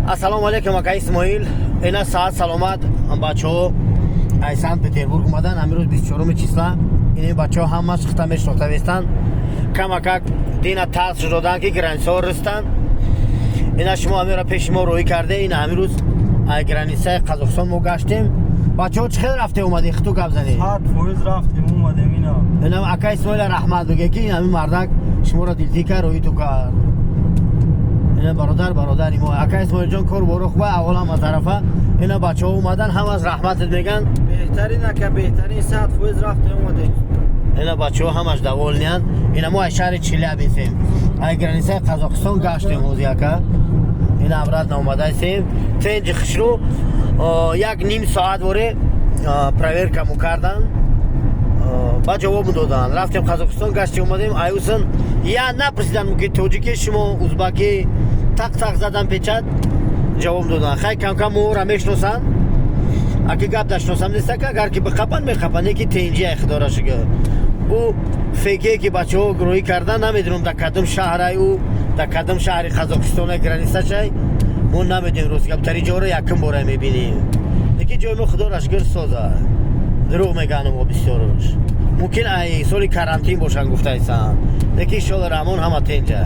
Ассалому алайкум, ака Исмоил. Ина саат саломат, бачаҳо ай Санкт Петербург омадан. Амирӯз 24 числа. Ини бачаҳо ҳамаш хита мешнохтавестанд. Камакак дина тарс додан, ки границаҳо ристанд. Ина шумо амира пеши мо роҳӣ карде. Ина ҳамирӯз ай границаи Қазоқистон мо гаштем. Бачаҳо, чӣ хел рафте омадӣ? Хиту гап занӣ. 100% рафтем, омадем ина. Ина ака Исмоила раҳмат бигӯ, ки ин ҳамин мардак шуморо дилтӣ кард, роҳӣ ту кард. Ина бародар, бародари мо, ака Исмоилҷон, кор боро хуба. Аввалам аз тарафа ина бачаҳо омадан, ҳамаз раҳматат меган. Беҳтарин, ака, беҳтарин, 100% рафтем, омадем. Ина бачаҳо ҳамаш довольный анд. Ина мо аз шаҳри Челябинсем, ай границаи Қазоқистон гаштем ҳози, ака. Ина обратно омадаистем тенҷи хушрӯ. Як ним соат воре проверкамон кардан, ба ҷавоб доданд. Рафтем Қазоқистон, гаштем, омадем. Аюсын я напурсидан, ки тоҷики шумо, узбаки, тақ тақ задан печать, ҷавоб доданд. Хай, камкам моро мешиносанд. Аки гап дашносам нестака, агар ки биқапанд, меқапанд, яки тенҷи ай, худора шукр. Ӯ феке, ки бачаҳо роҳӣ кардан, намедонам, дар кадом шаҳрай, ӯ дар кадом шаҳри Қазоқистона границашай, мо намедонем. Рост гап, тари ҷоро якум бора мебинем. Лекин ҷои мо, худора шукр, соза. Дурӯғ мегану мо бисёрош мумкин ай соли карантин бошанд, гуфтаисанд, лекин иншоалло раҳмон, ҳама тенҷа.